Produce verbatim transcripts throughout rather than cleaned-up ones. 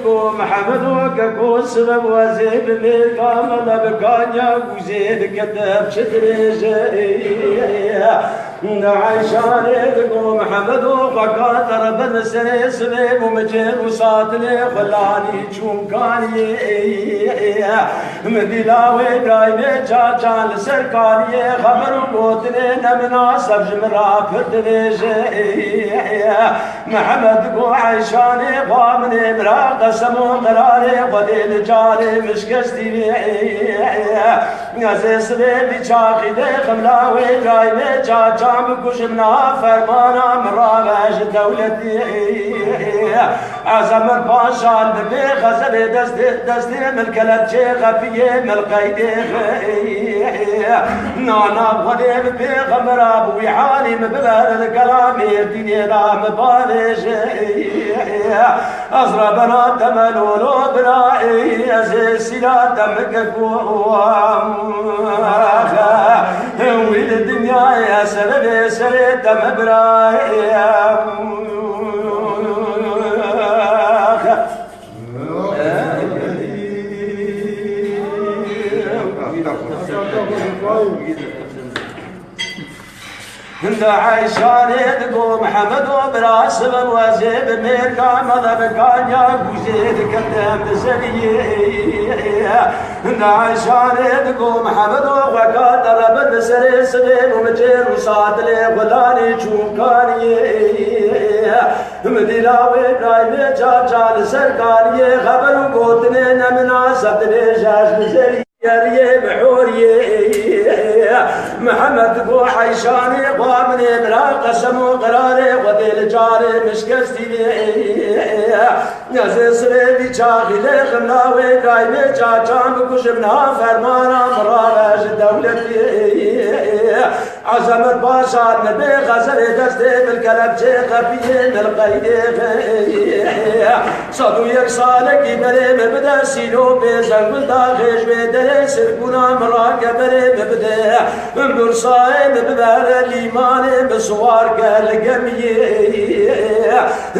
Go Mihemedo keko sibeb wezê bi mêrka me de bi kanya gûzê dikete çi dirêje. Di Eyşanê digo Mihemedo xwe ka te re bin serê sibê û mi cêr û satilê xwe lanî çûn kaniyê. Min dîla wê birayê çaçan li ser kaniyê xeber û gotinê ne minaseb ji min re pir dibêje. Mihemed go Eyşanê xwe min ê bira qesem û qerarê xwe dê li carê min şikestî bê. Ez ê sibê vî çaxî dê ximla wê birayê çaçan bikujim na fermana min rabe ji dewletî. Ezemet Paşa li bê xezebê destê, destê min kelepçê xefiyê min qeydê xwe. Nana Xwedê bi pêxembera bi wî halî min biber li gela mêrdînê da min bavêje. Ez rebena te me lolo bira ey, ez ê sîra te min keko. Wî li dinyayê ez sebebê serê te me bira ey. Hinda Eyşanê digo Mihemedo bira sibin wezê bi mêrka me de bi kanya gûzê dikim dem di seriyê. Hinda Eyşanê digo Mihemedo xwe ka te re bin di serê sibê û mi cêr û satilê xwe danî çûn kaniyê. Min dîla wê birayê çaça li ser kaniyê xeber û gotinê ne minaseb dibêje ji li serî geriyê bi horiyê. Mihemed go Eyşanê xwe min ê bira qesem û qerarê xwe dê li carê min şikestî bê. Ez ê sibê vî çaxî lê ximla wê birayê çaçan bikujim na fermana min rabe ji dewletê. Ezemet Paşa li bê xezerê destê min kelepçê xefiyê min qeydê xê. Sed û yek salekî berê min bide Sîlopê Zenguldaxê ji wê derê sirkûna min rake berê min bide. Min Bursayê min bibere lîmanê min siwar ke li gemiyê.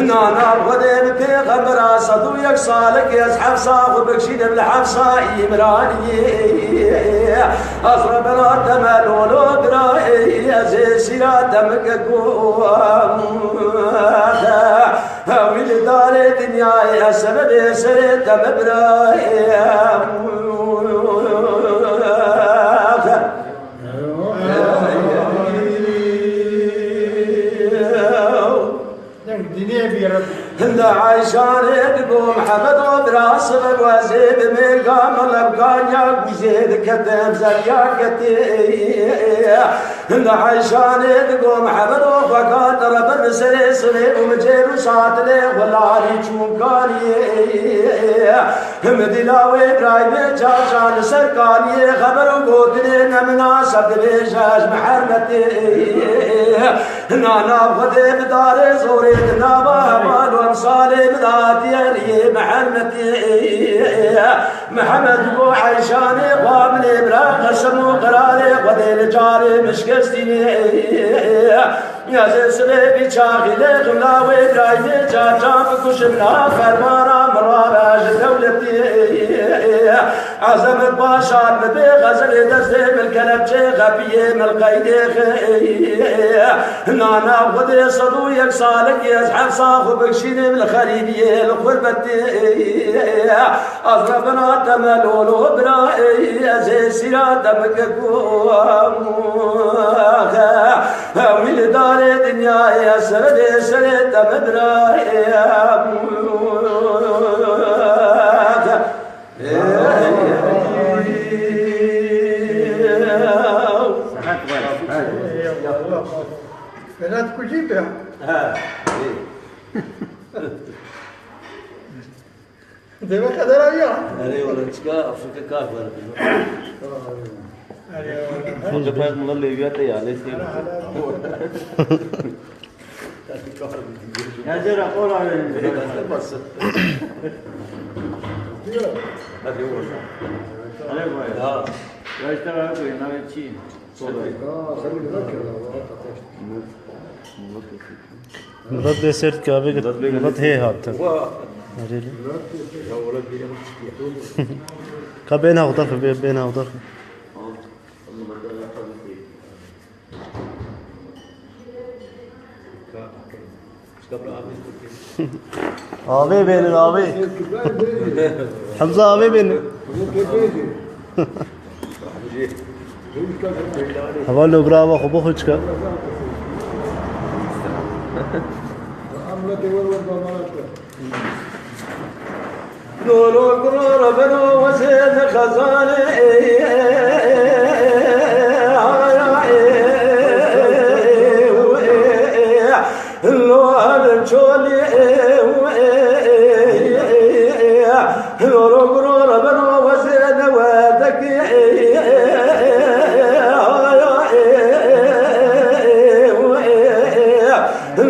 Nana Xwedê bi pêxembera sed û yek salekê ez hefsa xwe bikşînim li hefsa Îmraniyê. Ez rebena te me lolo bira ey, ez ê sîra te min keko. Hewî li darê dinyayê ez sebebê serê te me bira ey. Hinda Eyşanê digo Mihemedo bira sibin wezê bi mêrga me lebkanya gûzê diketim zeriya ketê. Hinda Eyşanê digo Mihemedo xwe ka te re bin serê sibê û mi cêr û satilê xwe larî çûn kaniyê. Him dîla wê birayê çaça li ser kaniyê xeber û gotinê ne minaseb dibêje ji min hermetê. Nana Xwedê bi darê zorê di nava heval û emsalê min hatiye riyê min hermetê. Mihemed go Eyşanê xwe min ê bira qesem û qerarê Xwedê li carê min şikestînê. Ez ê sibê vî çaxî lê ximla wê birayê çaçan bikujim na fermana min rabe ji dewletê. Ezemet Paşa li bê xezerê destê min kelepçê xefiyê min qeydê xê. Nana Xwedê sed û yek salekî ez hefsa xwe bikşînim li xerîbiyê li xurbetê. Ez rebena te me lolo bira ey, ez ê sîra te min keko. Hewî li darê dinyayê ez seredê serê te min bira ey. Eyvallah. Velat Kucî be. Ha. Deve kadar ya. Erê wala çika Afrika kar var. Erê wala. Hoca pek mula leviyate ya, ne seyir. Ya zira kola verin. Hadi oğlum. Hadi oğlum. Ya. Ya işte bak, oyuna geçeyim. Milet dê sêr dike, avê milet hê hatin. Erê li. Ka bên hewdaxê, bê-, bên hewdaxê. Avê bênin, avê. Hemza, avê bênin. Hevalno, brava xwe bixwe çika. Lolo gurora beno wezê ne xezanê. Lo elim çolî. Lolo gurora beno wezê ne werdekî.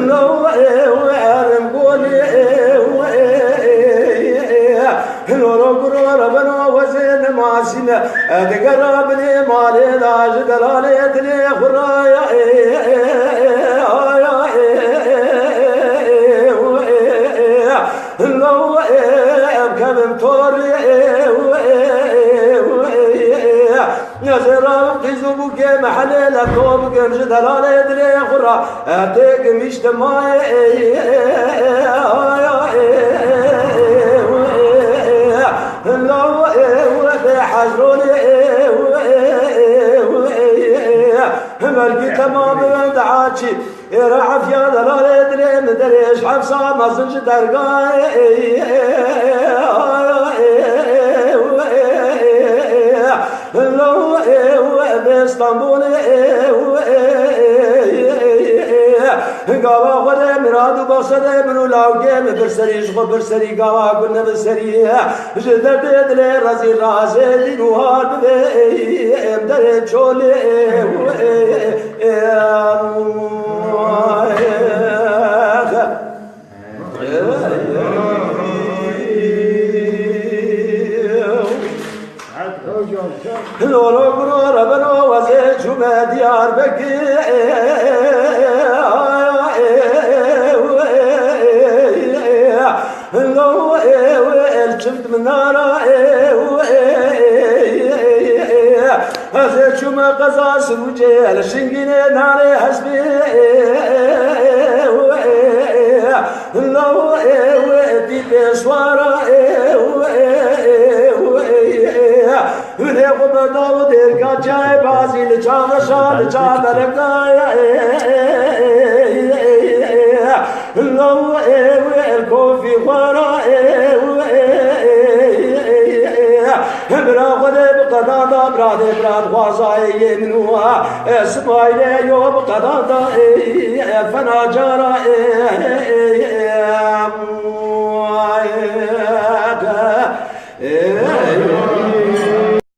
Lo erim golî. Loro gurora beno wezê nimasîne. Digera binê malê da ji delalê dilê xuraya. Lo em kevim torê. Ez ê ravim qîz û bûkê mehelê le to bikim ji delalê dilê xwe re. Têkim îştimayê. Law bê hezronê. Belkî temam bin diaçî. Êra efya delalê dilê min derêj hefsa mezin ji dergayê. Lo bê Stenbolê. Gava xwe de mirad û baxsedê min û lawkê min bir serî ji xwe bir serî gava ku ne bi serî. Ji derdê dilê rezî razê dîn û har bibê em derê çolê. Loro gurora beno wezê çûme Diyarbekir. Lo ew el çift minara. Ez ê çûme qeza Sirûcê, li Şingînê narê hespê. Law ew dîpê swara. Hûnê xwe beda û dêrka çayê bazî li çaveşa, li çaverekaya. Law ew el kofî xwara. Bira Xwedê bi qedanda, bira dê bira dixwaza ê yê min û a, e, sibayî lê yo bi qedanda, e, e, fena cara, e, e, e, e, e, e,